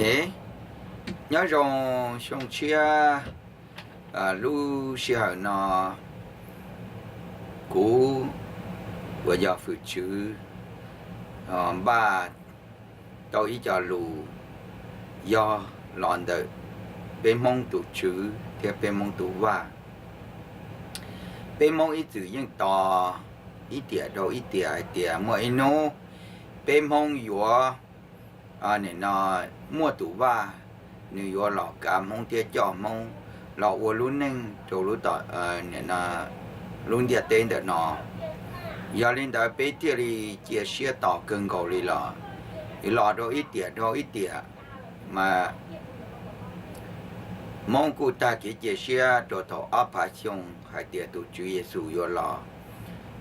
E, nyob zoo xyoo tshiab, lub sij hawm no kuv uas yog fwm tswv npaj tau ib co lus yog los ntawm peb Hmoob tus Tswv thiab peb Hmoob tus Vaj. Peb Hmoob ib txwm yeej tos ib tiam rau ib tiam hais tias muaj ib hnub peb Hmoob yuav, nim no, muaj tus Vaj, nws yuav los kav Hmoob thiab coj Hmoob los ua lub neej rau lub ntiaj teb ntawm no. Yog li ntawd peb thiaj li cia siab tos kawg nkaus li los, los rau ib tiam rau ib tiam, mas Hmoob kuj tag kev cia siab rau thaum ob phav xyoo hais tias tus Tswv Yexus yuav los,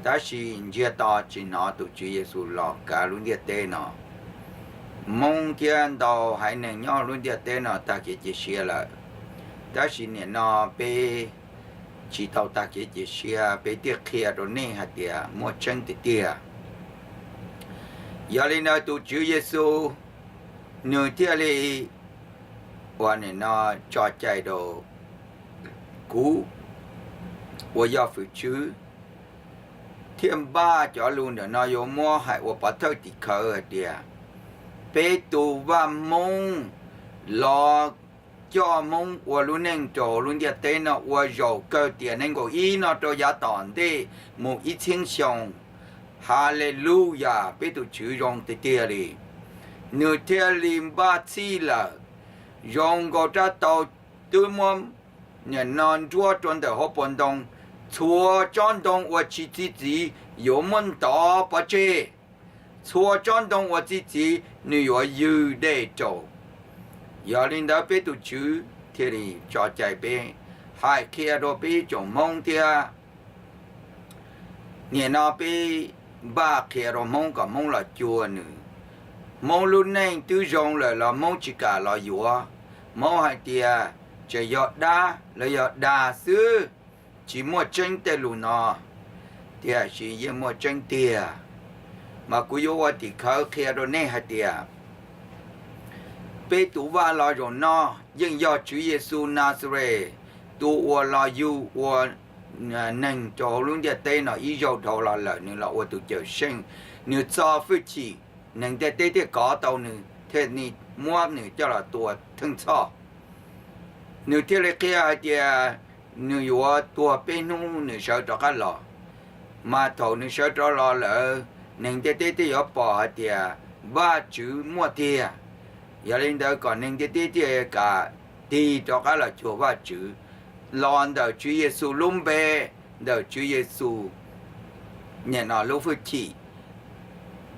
tab sis ntsiag to tsis hnov tus Tswv Yexus los kav lub ntiaj teb no. Hmoob thiab ntau haiv neeg nyob lub ntiaj teb no tag kev cia siab lawm, tab sis nim no peb tsis tau tag kev cia siab, peb thiaj qhia rau nej hais tias muaj tseeb tiag tiag. Yog li ntawd tus Tswv Yexus nws thiaj li uas nim no tso cai rau kuv uas yog fwm tswv thiaj npaj cov lus ntawm no yuav muab hais ua pov thawj tim khawv hais tias peb tus Vaj Hmoob los coj Hmoob ua lub neej rau lub ntiaj teb no ua zaum kawg tiam nees nkaum ib no rau yav tom ntej mus ib txhiab xyoo. Haleluyas, peb tus Tswv zoo tiag tiag li. Nws thiaj li npaj txhij lawm, zoo nkaus rab tau twb muab nim no nruab rau ntawm hauv paus ntoo, txhua tsob ntoo uas tsis txi txiv yuav muab ntov pov tseg, txhua tsob ntoo uas txi txiv nws yuav ywg dej rau. Yog li ntawd peb tus Tswv thiaj li tso cai peb, hais qhia rau peb tsoom Hmoob thiab. Nim no peb npaj qhia rau Hmoob kom Hmoob los cuag nws. Hmoob lub neej twb zoo lawm los Hmoob tsis kam los yuav. Hmoob hais tias tseem yog dab los yog dag xwb, tsis muaj tseeb tej lus no, tiam sis yeej muaj tseeb tiag. Mas kuv yuav ua tim khawv qhia rau nej hais tias peb tus Vaj los zaum no yeej yog Tswv Yexus Naxales, tus uas los yug ua neeg rau hauv lub ntiaj teb no ib zaug dhau los lawm, nws los ua tus Cawm Seej, nws txo hwj chim, neeg ntiaj teb thiaj kov tau nws thiaj muab nws coj los tua theej txhoj. Nws thiaj li qhia hais tias nws yuav tuag peb hnub nws sawv rov qab los. Mas thaum nws sawv rov los lawm, neeg ntiaj teb thiaj yuav pom hais tias Vajtswv muaj tiag. Yog li ntawd kom neeg ntiaj teb thiaj kam tig rov qab los cuag Vajtswv, los ntawm Tswv Yexus lub npe, ntawm Tswv Yexus nim no lub hwj chim,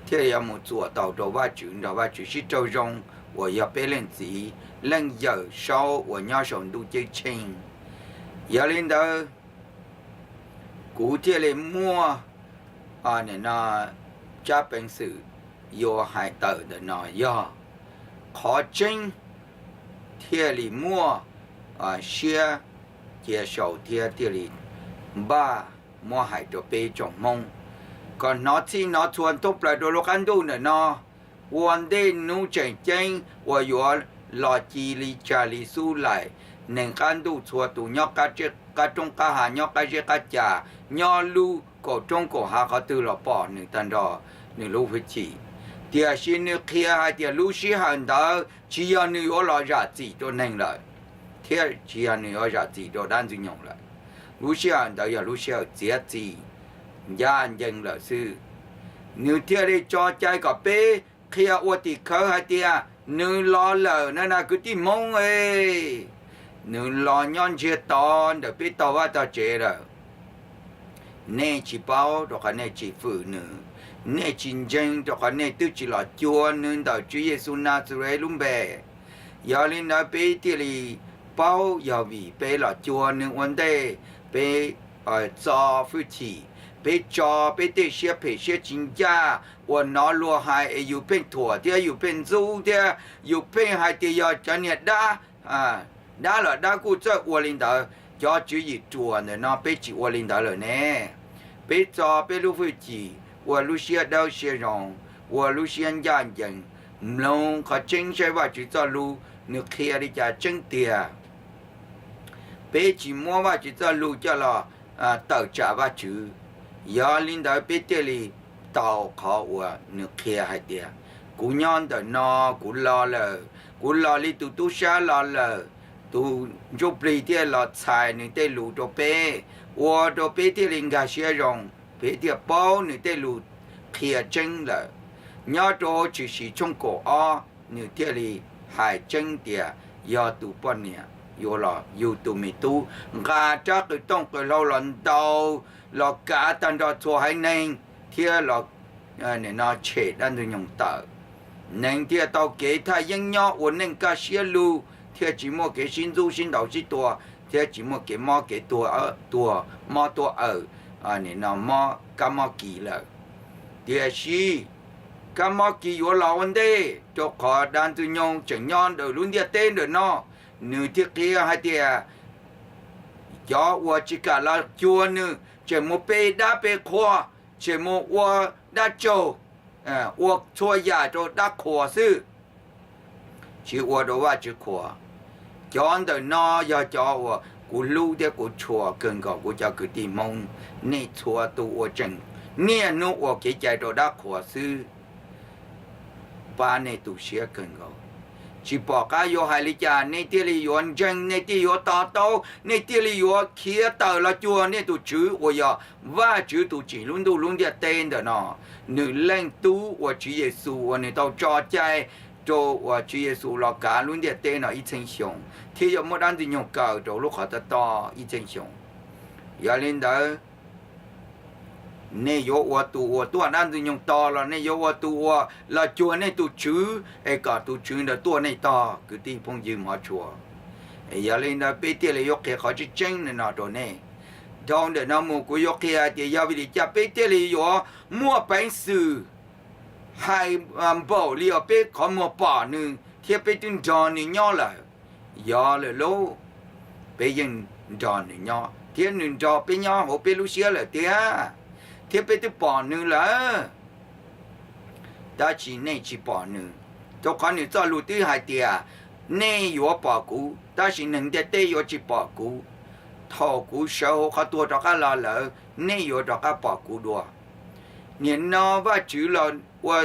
thiaj yuav mus txuas tau rau Vajtswv nrog Vajtswv sib raug zoo uas yog peb Leej Txiv Leej Yawm Saub uas nyob saum ntuj ceeb tsheej. Yog li ntawd, kuv thiaj li muaj nim no tsab peev xwm yuav hais tawm ntawm no yog qhov tseeb thiaj li muaj siab cia sau thiab thiaj li npaj muab hais rau peb tsoom Hmoob kom hnov txhij hnov txhua thoob plaws rau lub qab ntuj ntawm no, ua ntej hnub tseem ceeb uas yuav los ci li tsag li xub laim, neeg qab ntuj txhua tus nyob qab roob qab hav, nyob qab zeb qab ca, nyob lub kaum roob kaum hav qhov twg los pom nws tag nrho nws lub hwj chim. Tiam sis nws qhia hais tias lub sij hawm ntawd tsis yog nws yuav los zam txim rau neeg lawm, thiab tsis yog nws yuav zam txim rau dab Ntxwg Nyoog lawm. Lub sij hawm ntawd yog lub sij hawm txiav txim ncaj ncees lawm xwb. Nws thiaj li tso cai kom peb qhia ua tim khawv hais tias nws los lawm na na kwv tij Hmoob e. Nws los nyob ntsiag to ntawm peb tog vaj tog tsev lawm. Nej tsis paub rau qhov nej tsis fwm nws, nej tsis ntseeg rau qhov nej twb tsis los cuag nws ntawm Tswv Yexus Naxales lub npe. Yog li ntawd peb thiaj li paub yog vim peb los cuag nws ua ntej, peb txo hwj chim, peb tso peb tej siab phem siab tsis ncaj uas hnov luag hais es yus pheej thuam thiab yus pheej ntxub thiab yus pheej hais tias yog cov niag dab, dab los dab kuj txawj ua li ntawd, cov tswv yim ruam ntawm no peb tsis ua li ntawd lawm ne. Peb txo peb lub hwj chim ua lub siab dawb siab zoo, ua lub siab ncaj ncees, mloog qhov tseeb saib Vajtswv txoj lus nws qhia li cas tseeb tiag. Peb tsis muab Vajtswv txoj lus coj los tawm tsam Vajtswv, yog li ntawd peb thiaj li tau qhov uas nws qhia hais tias, kuv nyob ntawm no, kuv los lawm, kuv los li tus tub sab los lawm, tus ntsuj plig thiaj los txhais nws tej lus rau peb, ua rau peb thiaj li nkag siab zoo, peb thiaj paub nws tej lus qhia tseeb lawm. Nyob rau Tshwm Sim tshooj kaum ob nws thiaj li hais tseeb tias yog tus poj niam yuav los yug tus me tub, nqa rab qws tooj qws hlau los ntaus, los kav tag nrho txhua haiv neeg, thiab los tshem dab ntxwg nyoog tawm. Neeg thiaj tau kev thaj yeeb nyob ua neej kaj siab lug, thiaj tsis muaj kev sib ntxub sib ntaus sib tua, thiab tsis muaj kev mob kev tuag, tuag mob tuag awm, mob kab mob kis lawm. Tiam sis kab mob kis yuav los ua ntej, rau qhov dab ntxwg nyoog tseem nyob ntawm lub ntiaj teb ntawm no. Nws thiaj qhia hais tias cov uas tsis kam los cuag nws tseem mus pe dab pe qhua, tseem mus ua dab tsaug, ua txhua yam rau dab qhuas xwb, tsis ua rau Vajtswv qhuas. Cov ntawm no yog cov uas kuv hlub thiab kuv tshua kawg nkaus, kuv cov kwv tij Hmoob, nej txhua tus uas tseem niaj hnub ua kev cai rau dab qhuas xwb, pab nej tu siab kawg nkaus. Tsis pom qab yuav hais li cas, nej thiaj li yuav ntseeg, nej thiaj yuav to taub, nej thiaj li yuav khiav tawm los cuag nej tus Tswv uas yog Vajtswv tus tsim lub ntuj lub ntiaj teb ntawm no. Nws Leej Tub uas Tswv Yexus uas nws tau tso cai rau uas Tswv Yexus los kav lub ntiaj teb no ib txhiab xyoo, thiab yuav muab dab ntxwg nyoog kaw rau lub qhov toj toj ib txhiab xyoo. Yog li ntawd, nej yuav ua tus uas tuaj dab ntxwg nyoog tos los nej yuav ua tus uas los cuag nej tus Tswv es kom tus Tswv ntawd tuaj nej tog, kwv tij phooj ywg hmov tshua. Yog li ntawd peb thiaj li yuav qhia qhov tseeb tseeb no rau nej. Dhau ntawm no mus kuv yuav qhia tias yog vim li cas peb thiaj li yuav muaj peev xwm hais npaum li uas peb qhov muag pom nws thiab peb twb nrog nws nyob lawm. Yog lawm lauj, peb yeej nrog nws nyob thiab nws nrog peb nyob hauv peb lub siab lawm tiag, thiab peb twb pom nws lawm. Tab sis nej tsis pom nws, rau qhov nws txoj lus twb hais tias, nej yuav pom kuv, tab sis neeg ntiaj teb yuav tsis pom kuv. Thaum kuv sawv hauv qhov tuag rov qab los lawm, nej yuav rov qab pom kuv dua. Nim no Vajtswv los ua,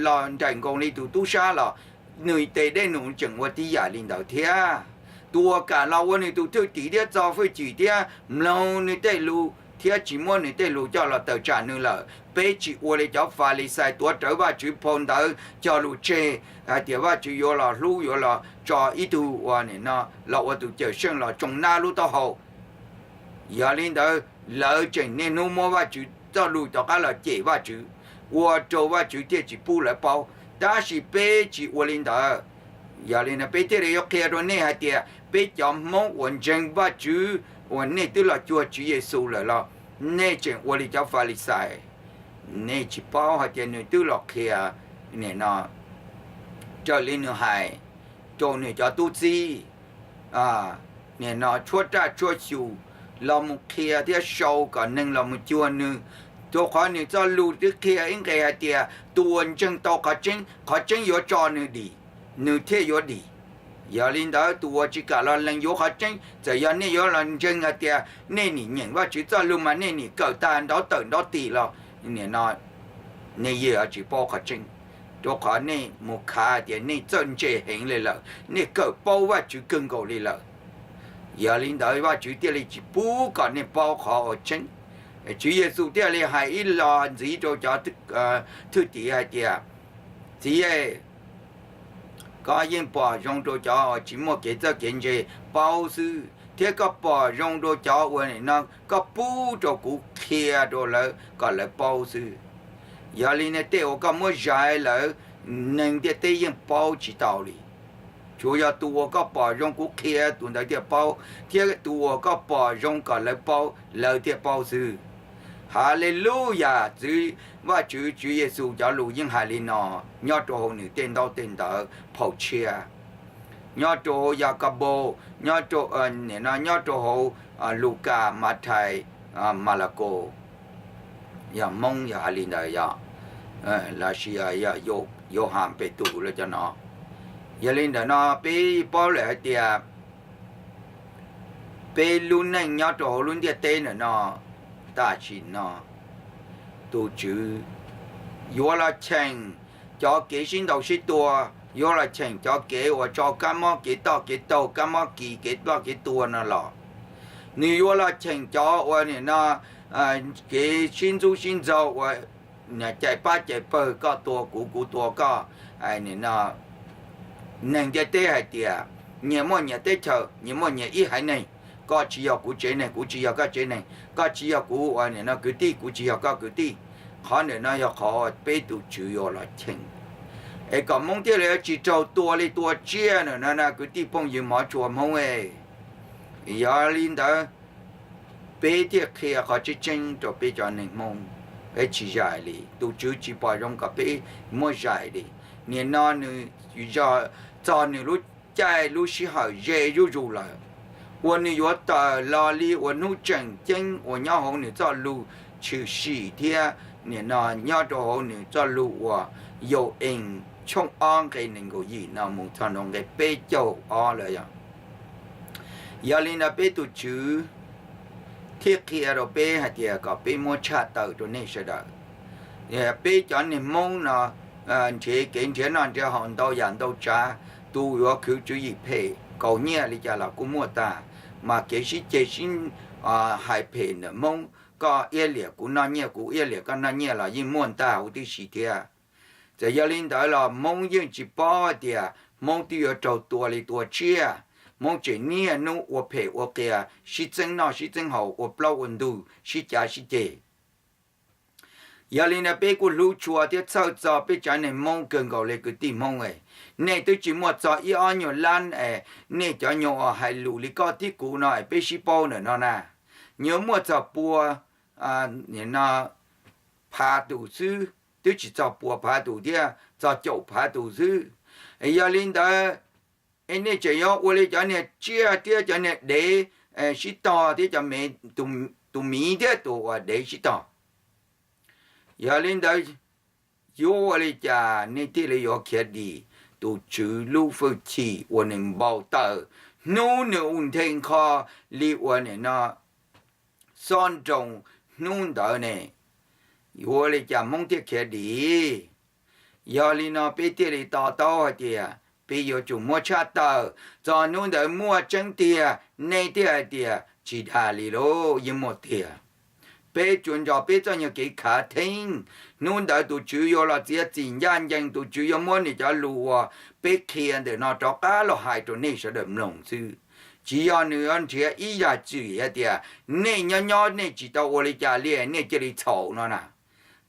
los nraim nkoos li tus tub sab los, nws tes dej num tseem ua tib yam li ntawd thiab. Tus uas kam los ua nws tus thwj tim thiab txo hwj chim thiab mloog nws tej lus thiab tsis muab nws tej lus coj los tawm tsam nws lawm, peb tsis ua li cov Falixais tuav rawv Vajtswv phau ntawv cog lus tseg hais tias Vajtswv yuav los hlub, yuav los tso ib tug uas nim no los ua tus cawm seej los tsoo nab lub taub hau. Yog li ntawd lawv tseem niaj hnub muab Vajtswv txoj lus rov qab los cem Vajtswv, ua rau Vajtswv thiaj tsis pub lawv paub. Tab sis peb tsis ua li ntawd. Yog li no peb thiaj li yuav qhia rau nej hais tias peb cov Hmoob uas ntseeg Vajtswv uas nej twb los cuag Tswv Yexus lawm los nej tseem ua li cov Falixais. Nej tsis paub hais tias nws twb los qhia, nim no, raws li nws hais rau nws cov tub txib, nim no tshuab raj tshuab xyu los mus qhia thiab sau kom neeg los mus cuag nws, rau qhov nws txoj lus twb qhia ib nqe hais tias tus uas ntseeg tau qhov tseeb, qhov tseeb yuav tso nws dim, nws thiaj yuav dim. Yog li ntawd tus uas tsis kam los lees yuav qhov tseeb, txawm yog nej yuav los ntseeg hais tias nej nim nyeem Vajtswv txoj lus mas nej nim kawm tag nrov tawm nrov tis los, nim no nej yeej yuav tsis paub qhov tseeb, rau qhov nej mus khav tias nej txawj ntse heev li lawm, nej kawm paub Vajtswv kawg nkaus li lawm. Yog li ntawd Vajtswv thiaj li tsis pub kom nej paub qhov uas tseeb. Tswv Yexus thiaj li hais ib lo ntxiv rau cov thwj tim hais tias, txiv, koj yeej pom zoo rau cov uas tsis muaj kev txawj kev ntse paub xwb, thiab koj pom zoo rau cov uas nim no koj pub rau kuv qhia rau lawv kom lawv paub xwb. Yog li no tej uas koj muab zais lawm, neeg ntiaj teb yeej paub tsis tau li. Tsuas yog tus uas koj pom zoo kuv qhia tus ntawd thiaj paub, thiab tus uas koj pom zoo kom lawv paub lawv thiaj paub xwb. Haleluyas, Vajtswv Tswv Yexus cov lus yeej hais li no nyob rau hauv nws tej ntaub tej ntawv phau tshiab, nyob rau hauv Yakaunpaus, nyob rau hauv Lukas, Mathais, Malakaus. Yog Hmoob yog hais li ntawd yog lossis yog Yauhas Petus lawv cov no. Yog li ntawm no peb paub lawm hais tias peb lub neej nyob rau hauv lub ntiaj teb ntawm no tam sim no, tus Tswv yuav los cheem cov kev sib ntaus sib tua, yuav los cheem cov kev uas tso kab mob kev toj kev taug, kab mob kis kev ploj kev tuag no los. Nws yuav los cheem cov uas nim no kev sib ntxub sib ntxaug uas cais pab cais pawg, koj tua kuv kuv tua koj. Neeg ntiaj teb hais tias nyias muaj nyias teb chaws, nyias muaj nyias ib haiv neeg, koj tsis yog kuv tsev neeg, kuv tsis yog koj tsev neeg, koj tsis yog kuv uas nim no kwv tij, kuv tsis yog koj kwv tij. Qhov ntawm no yog qhov peb tus Tswv yuav los cheem es kom Hmoob thiaj li tsis raug tua li tua tsiaj ntawm no na kwv tij phooj ywg hmov tshua Hmoob. Yog li ntawd peb thiaj qhia qhov tseeb tseeb rau peb cov neeg Hmoob, peb tsis zais li, tus Tswv tsis pom zoo kom peb muab zais li. Nim no nws txog nws lub caij lub sij hawm ze zuj zus lawm, uas nws yuav tawm los li uas hnub tseem ceeb uas nyob hauv nws txoj lus tshwm sim thiab nim no nyob rau hauv nws txoj lus uas Yau-ees tshooj ob nqe nees nkaum yim no mus txog nrho nqe peb caug ob lawm yog. Yog li ntawd peb tus Tswv thiaj qhia rau peb hais tias kom peb muab tshaj tawm rau nej sawv daws. Peb cov neeg Hmoob no nrhiav kev nrhiav noj nrhiav haus ntau yam ntau tsav, tus yuav khwv tswv yim phem kaus nyiaj li cas los kuj muaj tag, mas kev sib ceg sib hais phem ntawm Hmoob, koj iab liam kuv noj nyiaj, kuv iab liam koj noj nyiaj los yeej muaj ntag huv tib si thiab. Txawm yog li ntawd los Hmoob yeej tsis paub hais tias Hmoob twb yuav raug tua li tua tsiaj, Hmoob tseem niaj hnub ua phem ua qias, sib txeeb noj sib txeeb haus, ua plaub ua ntug, sib cav sib ceg. Yog li ntawd peb kuj hlub tshua thiab txhawj txog peb tsev neeg Hmoob kawg nkaus li kwv tij Hmoob. Nej twb tsis muaj txog ib ob nyuag lab es nej cov nyuag uas hais lus li koj thiab kuv no es peb sib paub ntawm no na, nyuag muaj txog pua phav tus xwb, twb tsis txog pua phav tus thiab, txog caum phav tus xwb. Yog li ntawd es nej tseem yuav ua li cov niag tsiaj thiab cov niag dev sib tog thiab cov, tus miv thiab tus uas dev sib tog. Yog li ntawd yuav ua li cas nej thiaj li yuav khiav dim tus Tswv lub hwj chim uas nws npau taws, hnub nws u nthe nqho li uas nim no xob nroo hnub ntawd ne? Yuav ua li cas Hmoob thiaj khiav dim? Yog li no peb thiaj li to taub hais tias peb yuav tsum muab tshaj tawm, txog hnub ntawd muaj tseeb tiag nej thiaj hais tias tsis dag li lauj, yeej muaj tiag. Peb tsuas nrog peb txoj nyuag kev khav theeb, hnub ntawd tus Tswv yuav los txiav txim ncaj ncees, tus Tswv yuav muab nws cov lus uas peb qhia ntawm no rov qab los hais rau nej sawv daws mloog xwb. Tsis yog nws yuav nrhiav ib yam tswm hais tias nej nyob nyob nej tsis tau ua li cas li nej cia li txhaum no na.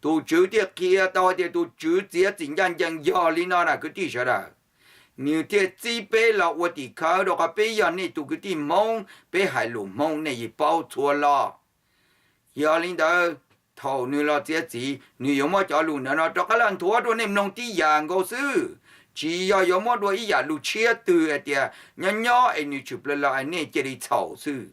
Tus Tswv thiaj qhia tau hais tias tus Tswv txiav txim ncaj ncees yog li no na kwv tij sawv daws. Nws thiaj txib peb los ua tim khawv rau qhov peb yog nej tus kwv tij Hmoob, peb hais lus Hmoob nej yeej paub txhua lo. Yog li ntawd, thaum nws los txiav txim, nws yuav muab cov lus ntawd no rov qab los nthuav rau nej mloog tib yam nkaus xwb, tsis yog yuav muab dua ib yam lus tshiab twg hais tias nyob nyob es nws tshwm plaws los nej cia li txhaum xwb.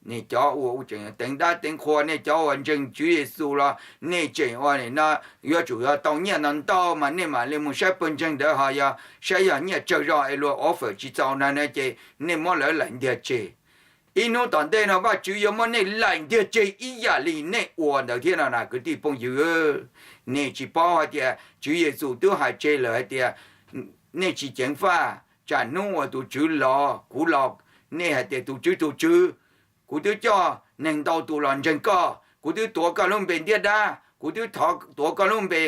Nej cov uas teev dab teev qhua, nej cov uas ntseeg Tswv Yexus los nej tseem ua no, yuav tsum yog tau nyiaj ntau ntau mas nej mam li mus saib pawg ntseeg ntawd ho yog saib yog nyiaj tsawg zog es luag offer tsis txaus na, ces nej muab lawv laim ntiag tseg. Ib hnub tom ntej no Vajtswv yuav muab nej laim ntiag tseg ib yam li nej ua ntawd thiab no na kwv tij phooj ywg. Nej tsis paub hais tias Tswv Yexus twb hais tseg lawm hais tias nej tsis ceev faj, tsam hnub uas tus Tswv los kuv los, nej hais tias tus Tswv tus Tswv, kuv twb coj neeg ntau tus los ntseeg koj, kuv twb tuav koj lub npe ntiab dab, kuv twb tuav koj lub npe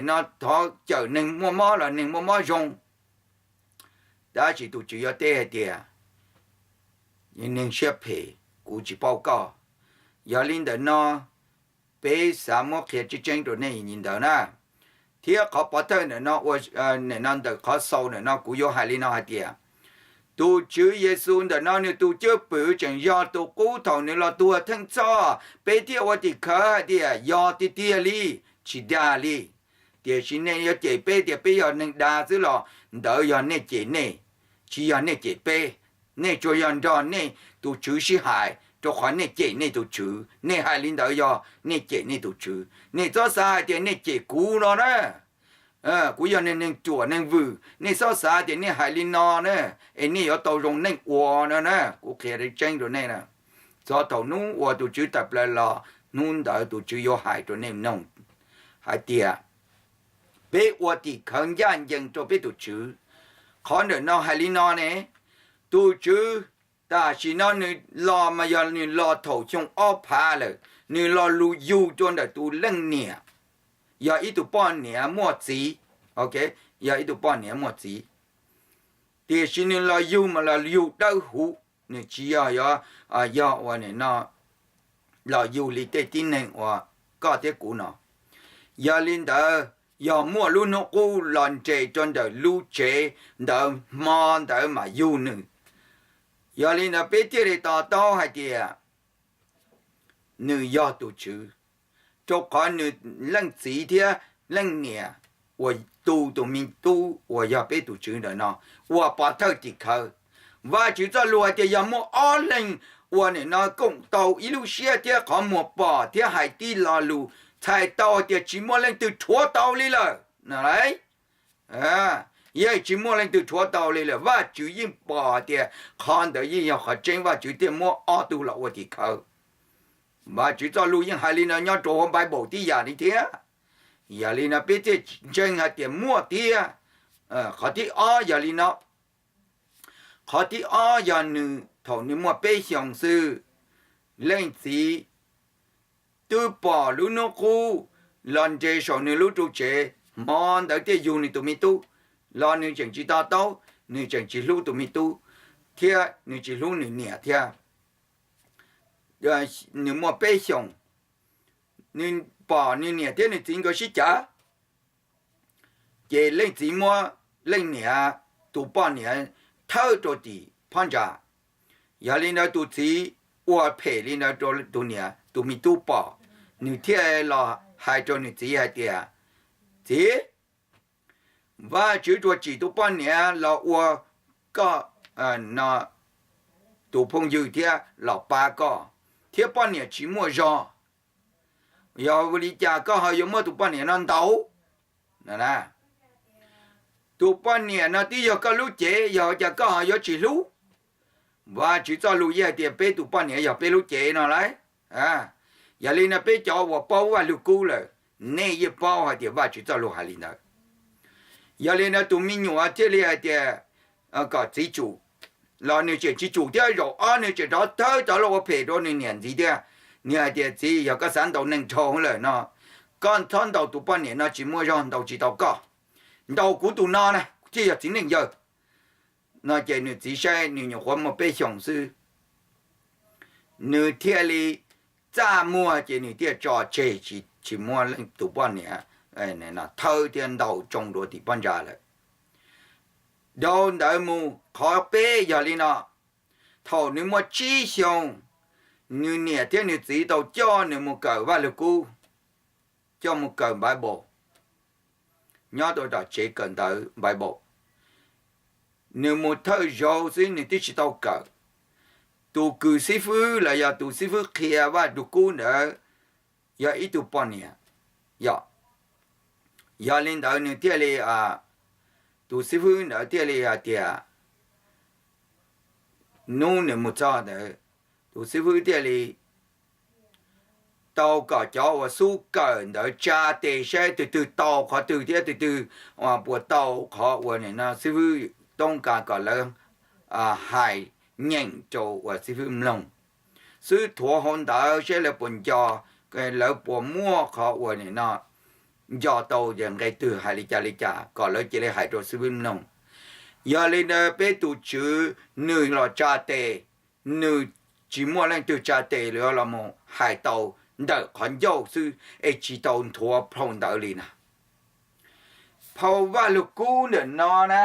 no thov cawm neeg muaj mob los neeg muaj mob zoo. Tab sis tus Tswv yuav teb hais tias neeg siab phem, kuv tsis paub koj. Yog li ntawm no peb xav muab qhia tseeb tseeb rau nej li ntawd na. Thiab qhov pov thawj ntawm no, ua ntawm no ntawm qhov xaus ntawm no kuv yuav hais li no hais tias tus Tswv Yexus ntawm no nws tus cwj pwm tseem yog tus qub thaum nws los tuag theej txhoj, peb thiaj ua tim khawv hais tias yog tiag tiag li, tsis dag li. Tiam sis nej yuav cem peb tias peb yog neeg dag xwb los ntawd yog nej cem nej, tsis yog nej cem peb. Nej tsuas yog nrog nej tus Tswv sib hais rau qhov nej cem nej tus tswv. Nej hais li ntawd yog nej cem nej tus tswv. Nej txhob xav hais tias nej cem kuv no na. Kuv yog neeg ruam neeg vwm, nej txhob xav tias nej hais li no na, es nej yuav tau zoo neej ua no na. Kuv qhia tseeb rau nej na, txog thaum hnub uas tus tswv tawm plaws los, hnub ntawd tus tswv yuav hais rau nej mloog hais tias peb ua tim khawv ncaj ncees rau peb tus tswv. Qhov ntawm no hais li no ne, tus tswv tam sim no nws los mas yog nws los thaum xyoo ob phav lawm, nws los lus yug rau ntawm tus leej niam, yog ib tug poj niam muaj txiv, yog ib tug poj niam muaj txiv. Tiam sis nws los yug mas los yug dawb huv, nws tsis yog, yog ua no los yug li tej tib neeg uas koj thiab kuv no. Yog li ntawd, yog muaj lub hnub qub los nres rau ntawm lub tsev ntawd hmo ntawd mas yug nws. Yog li ntawd peb thiaj li to taub hais tias nws yog tus tswv, rau qhov nws leej txiv thiab leej niam uas tu tus me tub uas yog peb tus tswv ntawm no ua pov thawj tim khawv. Vajtswv txoj lus hais tias yog muaj ob leeg uas nim no koom tau ib lub siab thiab qhov muag pom thiab hais tib lo lus, txhais tau hais tias tsis muaj leej twg rhuav tau li lawm no lauj. Yeej tsis muaj leej twg rhuav tau li lawm. Vajtswv yeej pom tias qhov ntawd yeej yog qhov tseeb, Vajtswv thiaj muab ob tug los ua tim khawv. Vajtswv txoj lus yeej hais li no nyob rau hauv Bible tib yam li thiab. Yog li no peb thiaj ntseeg hais tias muaj tiag. Qhov thib ob yog li no, qhov thib ob yog nws thaum nws muaj peb xyoos xwb, leej txiv twb pom lub hnub qub los nres saum nws lub ru tsev, hmo ntawd thiaj yug nws tus me tub, los nws tseem tsis to taub, nws tseem tsis hlub tus me tub, thiab nws tsis hlub nws niam thiab. Nws muaj peb xyoos, nws pom nws niam thiab nws txiv nkawd sib cav, ces leej txiv muab leej niam tus poj niam thawb rau tim phab ntsa. Yog li ntawd tus txiv ua phem li ntawd rau tus niam, tus me tub pom, nws thiaj los hais rau nws txiv hais tias, Txiv, Vajtswv tsuas tsim tus poj niam los ua koj tus phooj ywg thiab los pab koj, thiab poj niam tsis muaj zog. Yog li cas koj ho yuav muab tus poj niam no ntaus? Tus poj niam no twb yog koj lub cev, yog cas koj ho yuav tsis hlub? Vajtswv txoj lus yeej hais tias peb tus poj niam yog peb lub cev no lauj. Yog li no peb cov uas paub Vaj Lug Kub lawm, nej yeej paub hais tias Vajtswv txoj lus hais li ntawd. Yog li no tus me nyuam thiaj li hais tias kom txiv tsum, los nws tseem tsis tsum thiab, zaum ob nws tseem rov thawb rov los ua phem rau nws niam ntxiv thiab. Nws hais tias, Txiv, yog koj xav ntaus neeg dhau lawm no, koj txhob ntaus tus poj niam no, tsis muaj zog ntaus tsis tau koj, ntaus kuv tus no na, kuv thiaj yog txiv neej yawg. No ces nws txiv saib nws nyuam qhuav muaj peb xyoos xwb, nws thiaj li txaj muag ces nws thiaj tso tseg tsis muab leej tus poj niam thawb thiab ntaus tsoo rau tim phab ntsa lawm. Dhau ntawd mus qhov peb yog li no, thaum nws muaj tsib xyoos, nws niam thiab nws txiv tau coj nws mus kawm Vaj Lug Kub, coj mus kawm Bible nyob rau tom tsev kawm ntawv Bible. Nws mus thawj zaug xwb nws twb tsis tau kawm. Tus kws xib fwb los yog tus xib fwb qhia Vaj Lug Kub ntawd yog ib tug poj niam, yog, yog li ntawd nws thiaj li, tus xib fwb ntawd thiaj li hais tias, hnub nws mus txog ntawd, tus xib fwb thiaj li tau kom cov uas xub kawm ntawd tsa tes saib tus twg tau qhov twg thiab tus twg puas tau qhov uas nim no xib fwb toob kas kom lawv hais nyeem rau uas xib fwb mloog xwb, thuav hauv ntawv saib lawv puas nco, lawv puas muaj qhov uas nim no nco tau nqe twg hais li cas li cas kom lawv cia li hais rau xib fwb mloog. Yog li ntawd peb tus tswv nws los tsa tes, nws tsis muaj leej twg tsa tes li los mus hais tau ntawm qhov ncauj xwb es tsis tau nthuav phau ntawv li na. Phau Vaj Lug Kub ntawm no na,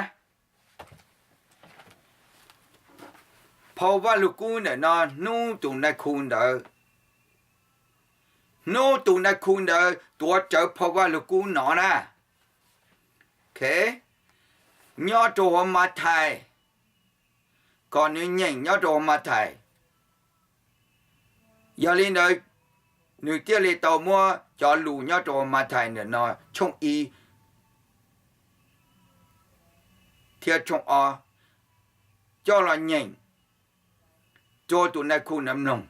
phau Vaj Lug Kub ntawm no, hnub tus nais khu ntawd, hnub tus nais khu ntawd tuav rawv phau Vaj Lug Kub no na, nyob rau hauv Mathais, kom nws nyeem nyob rau hauv Mathais. Yog li ntawd, nws thiaj li tau muab cov lus nyob rau Mathais ntawm no tshooj ib thiab tshooj ob coj los nyeem rau tus nai khu ntawd mloog.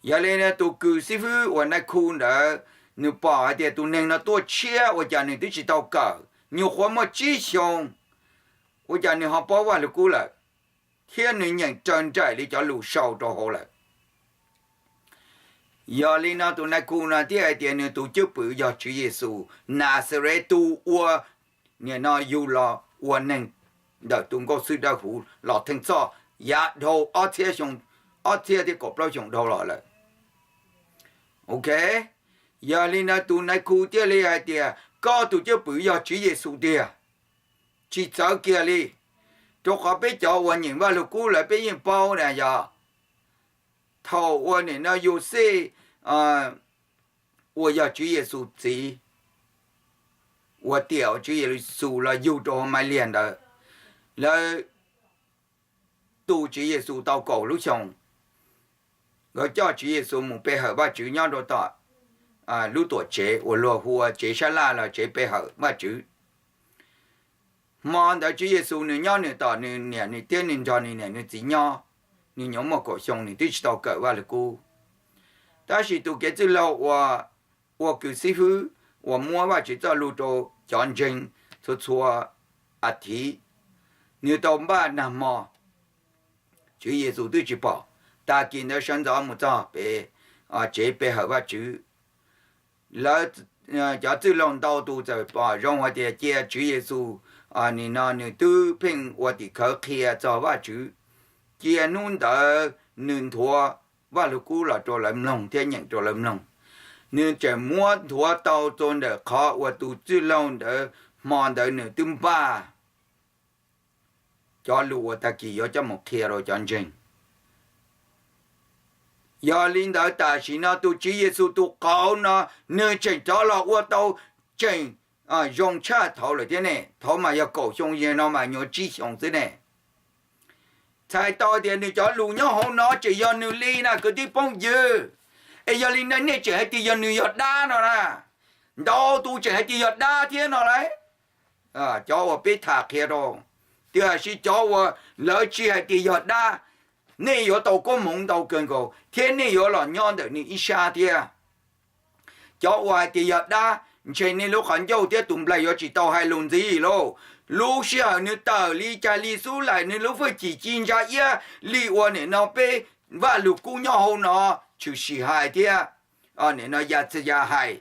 Yog li ntawd tus kws xib fwb uas nai khu ntawd nws pom hais tias tus neeg no tuaj tshiab ua cas nws twb tsis tau kawm, nyuam qhuav muaj tsib xyoos ua cas nws ho paub Vaj Lug Kub lawm, thiab nws nyeem raws nraim li cov lus sau rau hauv lawm. Yog li no tus nai khu no thiaj hais tias nws tus cwj pwm yog Tswv Yexus Naxares tus uas nim no yug los ua neeg ntawm tus Nkauj Xwb Dawb Huv los theej txhoj yav dhau ob txhiab thiab kaum plaub xyoos dhau los lawm. Ok, yog li ntawd tus nai khu thiaj li hais tias koj tus cwj pwm yog Tswv Yexus tiag, tsis txawv kiag li, rau qhov peb cov uas nyeem Vaj Lug Kub lawm peb yeej paub na yog thaum uas nim no Yauxej uas yog Tswv Yexus txiv, uas tiam uas Tswv Yexus los yug rau hauv Maivliag ntawd, lawv tu Tswv Yexus tau kaum lub xyoos, nkawd coj Tswv Yexus mus pe hawm Vajtswv nyob rau tom lub tuam tsev uas luag hu ua tsev sab laj los tsev pe hawm Vajtswv. Hmo ntawd Tswv Yexus nws nyob nws tom nws niam nws thiab nws nrog nws niam nws txiv nyob, nws nyuam muaj kaum xyoo nws twb tsis tau kawm Vaj Lug Kub. Tab sis tus kev txwj laug uas ua kws xib fwb uas muab Vajtswv txoj lus rau cov ntseeg txhua txhua a thiv, nws tau npaj nag hmo, Tswv Yexus twb tsis pom. Tag kis ntawd sawv ntxov mus txog pem tsev pe hawm Vajtswv, lawv cov txwj laug ntau tus txawm pom zoo hais tias cia Tswv Yexus, nim no nws twb pheej ua tim khawv qhia txog Vajtswv, cia hnub ntawd nws nthuav Vaj Lug Kub los rau lawv mloog thiab nyeem rau lawv mloog. Nws tseem muab nthuav tau txog ntawm qhov uas tus txwj laug ntawd hmo ntawd nws twb npaj cov lus uas tag kis yuav coj mus qhia rau cov ntseeg. Yog li ntawd tam sim no tus Tswv Yexus tus qauv no nws tseem rov los ua tau tseem zoo tshaj thaum lawm thiab ne. Thaum mas yog kaum xyoo, yog no mas nyuam tsib xyoos xwb ne. Txhais tau tias nws cov lus nyob hauv no tseem yog nws li na kwv tij phooj ywg. Es yog li no nej tseem hais tias yog nws yog dab no na, ntau tus tseem hais tias yog dab thiab no lauj. Cov uas peb tham qhia rau, tiam sis cov uas lawv tsis hais tias yog dab, nej yuav tau koob hmoov ntau kawg nkaus thiab nej yuav los nyob ntawm nws ib sab thiab. Cov uas hais tias yog dab, ntshe nej lub qhov ncauj thiab tus nplaig yuav tsis tau hais lus ntxiv lauj. Lub sij hawm nws tawm li cas li xub laim nws lub hwj chim ci ntsa iab li uas nim no peb Vaj Lug Kub nyob hauv no tshwm sim hais thiab, nim no Yaxayas hais,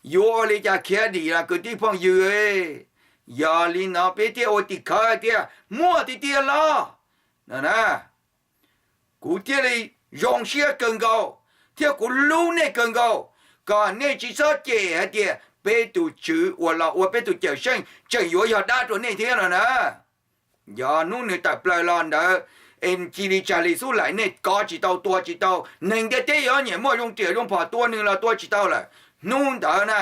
yuav ua li cas khiav dim los kwv tij phooj ywg. Yog li no peb thiaj ua tim khawv tias muaj tiag tiag los no na. Kuv thiaj li zoo siab kawg nkaus thiab kuv hlub nej kawg nkaus, kom nej tsis txhob cem hais tias peb tus Tswv uas los ua peb tus Cawmseej tseem yuav yog dab rau nej thiab no na. Yog hnub nws tawm plaws los ntawd es cia li tsag li xub laim nej kov tsis tau tua tsis tau, neeg ntiaj teb yuav nyiam muaj zoo riam zoo phom tua nws los tua tsis tau lawm. Hnub ntawd na,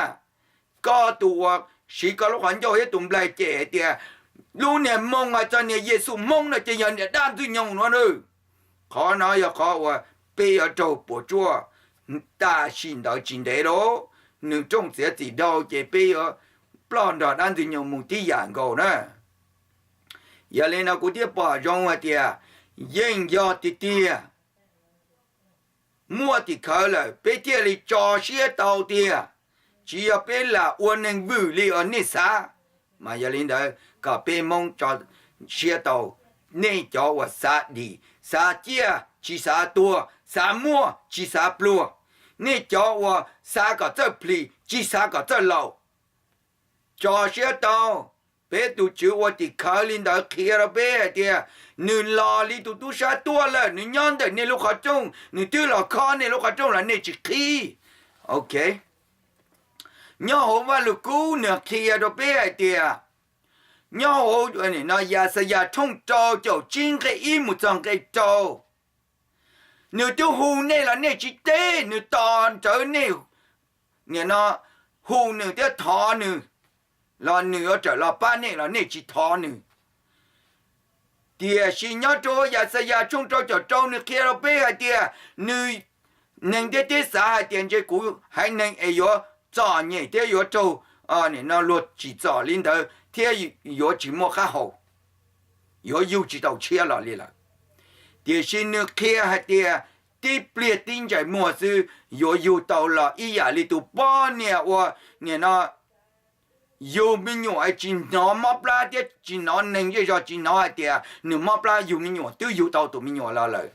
koj tus uas siv koj lub qhov ncauj thiab tus nplaig cem hais tias lub niag moo hais txog niag Yexus Hmoob no ces yog niag dab ntxwg nyoog no na. Qhov no yog qhov uas peb yuav raug puas tsuaj tam sim ntawd tsis ntev lauj. Nws rooj txiav txim dhau ces peb yuav ploj nrog dab ntxwg nyoog mus tib yam nkaus na. Yog li no kuv thiaj pom zoo hais tias yeej yog tiag tiag, muaj tim khawv lawm peb thiaj li tso siab tau tiag. Tsis yog peb lam ua neeg vwm li uas nej xav, mas yog li ntawd kom peb Hmoob tso siab tau. Nej cov uas xav dim, xav ciaj tsis xav tuag, xav muaj tsis xav pluag, nej cov uas xav kom txawj plhis tsis xav kom txawj laus, tso siab tau. Peb tus Tswv ua tim khawv li ntawd qhia rau peb hais tias nws los li tus tub sab tuaj lawm, nws nyob ntawm nej lub qhov rooj, nws twb los khob nej lub qhov rooj los nej tsis qhib. Ok, nyob hauv Vaj Lug Kub nws qhia rau peb hais tias, nyob hauv no Yaxayas tshooj rau caum tsib nqe ib mus txog nqe rau, nws twb hu nej los nej tsis teb, nws tos rawv nej, nim no hu nws thiab thov nws los nws yuav rawm los pab nej los nej tsis thov nws. Tiam sis nyob rau Yaxayas tshooj rau caum rau nws qhia rau peb hais tias nws neeg ntiaj teb xav hais tias ntshe kuv haiv neeg es yuav txom nyem thiab yuav raug, nim no luag tsim txom li ntawd thiab yuav tsis muaj qab hau, yuav yug tsis tau tshiab los li lawm. Tiam sis nws qhia hais tias tib pliag tib ntsais muag xwb yuav yug tau los ib yam li tus poj niam uas nim no yug me nyuam es tsis hnov mob plab thiab tsis hnov neeg zej zog tsis hnov hais tias nws mob plab, yug me nyuam twb yug tau tus me nyuam los lawm.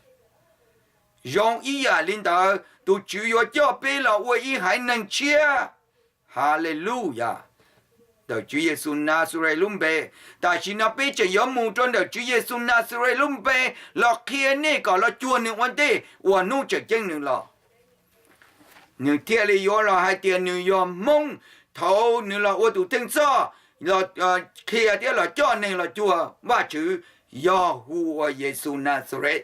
Zoo ib yam li ntawd, tus Tswv yuav coj peb los ua ib haiv neeg tshiab. Haleluyas! Ntawm Tswv Yexus Nazares lub npe, tam sim no peb tseem yuav mus rau ntawm Tswv Yexus Nazares lub npe los qhia nej kom los cuag nws ua ntej uas hnub tseem ceeb nws los. Nws thiaj li yuav los hais tias nws yog Hmoob. Thaum nws los ua tus theej txhoj, qhia thiab los coj neeg los cuag Vajtswv, yog hu ua Yexus Nazares.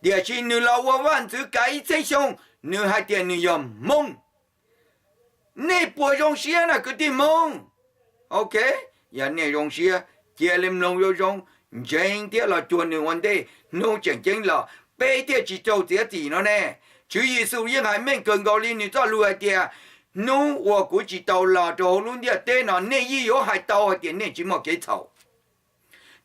Tiam sis nws los ua vaj ntxwv kav ib txhiab xyoo, nws hais tias nws yog Hmoob. Nej puas zoo siab na kwv tij Hmoob? Ok, yog nej zoo siab, cia li mloog zoo zoo, ntseeg thiab los cuag nws ua ntej hnub tseem ceeb los peb thiaj tsis raug txiav txim no ne. Tswv Yexus yeej hais meej kawg nkaus li nws txoj lus hais tias, hnub uas kuv tsis tau los rau hauv lub ntiaj teb no nej yeej yuav hais tau hais tias nej tsis muaj kev txhaum.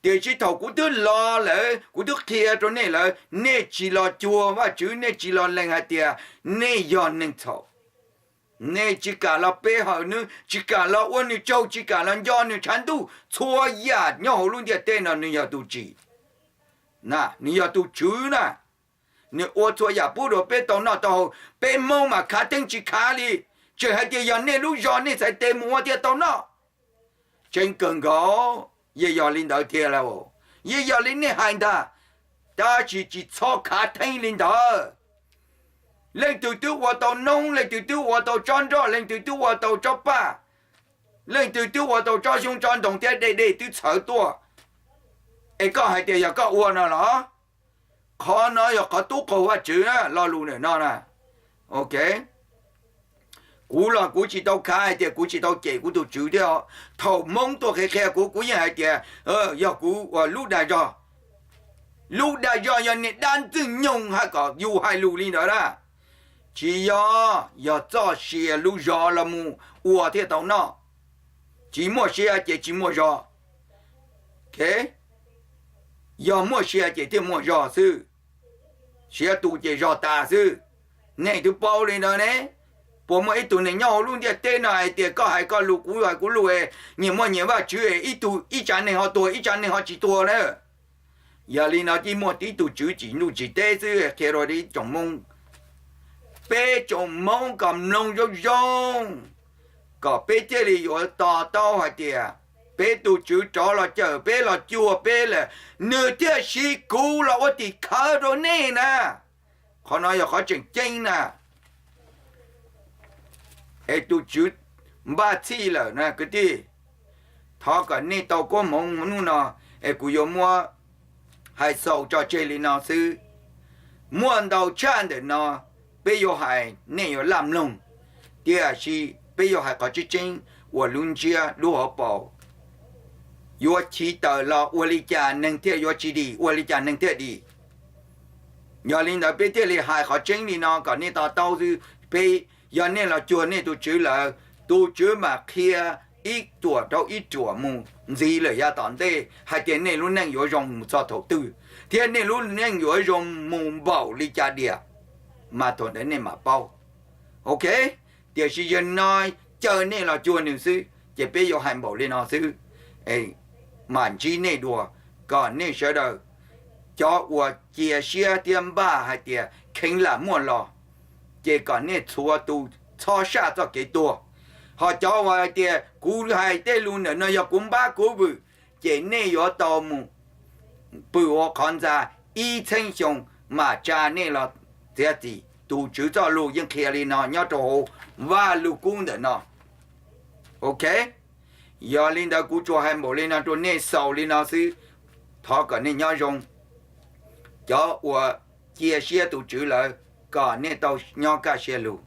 Tiam sis thaum kuv twb los lawm, kuv twb qhia rau nej lawm, nej tsis los cuag Vajtswv, nej tsis los lees hais tias nej yog neeg txhaum. Nej tsis kam los pe hawm nws, tsis kam los ua nws tsaug, tsis kam los nco nws tshav ntuj. Txhua yam nyob hauv lub ntiaj teb no nws yog tus tsim, nws yog tus tswv na. Nws ua txhua yam pub rau peb tau noj tau haus, peb Hmoob mas khav theeb tsis khav li. Tseem hais tias yog nej lub zog nej txhais tes mus ua thiaj tau noj. Tseeb kawg nkaus, yeej yog li ntawd thiab lauj. Yeej yog li nej hais ntag, tab sis tsis txhob khav theeb li ntawd. Leej twg twb ua tau noob, leej twg twb ua tau tsob nroj, leej twg twb ua tau tsob paj, leej twg twb ua tau tsob xyoob tsob ntoo thiab dej dej twb txhawv tuaj, es koj hais tias yog koj ua no los? Qhov no yog qhov tub qaug Vajtswv na, lo lus ntawm no na. Ok, kuv los kuv tsis tau khav hais tias kuv tsis tau cem kuv tus tswv thiab. Thaum Hmoob tuaj qhia qhia kuv, kuv yeej hais tias yog kuv ua lub dag zog. Lub dag zog yog niag dab ntxwg nyoog hais kom yus hais lus li ntawd na. Tsis yog, yog txoj sia lub zog los mus ua thiaj tau noj. Tsis muaj sia ces tsis muaj zog. Yog muaj sia ces thiaj muaj zog xwb. Sia tu ces zog tas xwb. Nej twb paub li ntawd ne. Puas muaj ib tug neeg nyob hauv lub ntiaj teb no hais tias koj hais koj lus kuv hais kuv lus, nyias muaj nyias Vajtswv, ib tug ib tsav neeg ho tuag ib tsav neeg ho tsis tuag na? Yog li no cia muaj tib tug tswv tsim ntuj tsim teb xwb qhia rau ib tsoom Hmoob. Peb tsoom Hmoob kom mloog zoo zoo, kom peb thiaj li yuav to taub hais tias peb tus tswv rov los cawm peb los cuag peb lawm, nws thiaj siv kuv los ua tim khawv rau nej na. Qhov no yog qhov tseem ceeb na. Es tus tswv npaj txhij lawm na kwv tij. Thov kom nej tau koob hmoov hnub no, es kuv yuav muab hais xaus tso tseg li no xwb. Muaj ntau tshaj ntawm no peb yuav hais nej yuav laj mloog, tiam sis peb yuav hais qhov tseeb tseeb uas lub ntsiab lub hauv paus. Yuav chiv tawm los ua li cas neeg thiaj yuav tsis dim, ua li cas neeg thiaj dim. Yog li ntawd peb thiaj li hais qhov tseeb li no kom nej to taub xwb. Peb, yog nej los cuag nej tus tswv lawm, tus tswv mam qhia ib ruam rau ib ruam mus ntxiv lawm yav tom ntej hais tias nej lub neej yuav zoo mus txog thaum twg, thiab nej lub neej yuav zoo mus npaum li cas diam, mas thaum ntawd nej mam paub. Ok, tiam sis yog no caw nej los cuag nws xwb, ces peb yuav hais npaum li no xwb, mam ntsib nej dua, kom nej sawv daws, cov uas cia siab thiab npaj hais tias kheev lam muaj los, ces kom nej txhua tus txhob saj txoj kev tuag. Ho cov uas hais tias kuv hais tej lus ntawm no yog kuv npab kuv vwm, ces nej yuav tau mus pw hauv qhov ntxa ib txhiab xyoo mam tsa nej los txiav txim. Tus tswv txoj lus yeej qhia li no nyob rau hauv Vajluskub ntawm no. Ok, yog li ntawd kuv tsuas hais npaum li no rau nej xaus li no xwb. Thov kom nej nyob zoo. Cov uas cia siab tus tswv lawm, kom nej tau nyob kaj siab lug.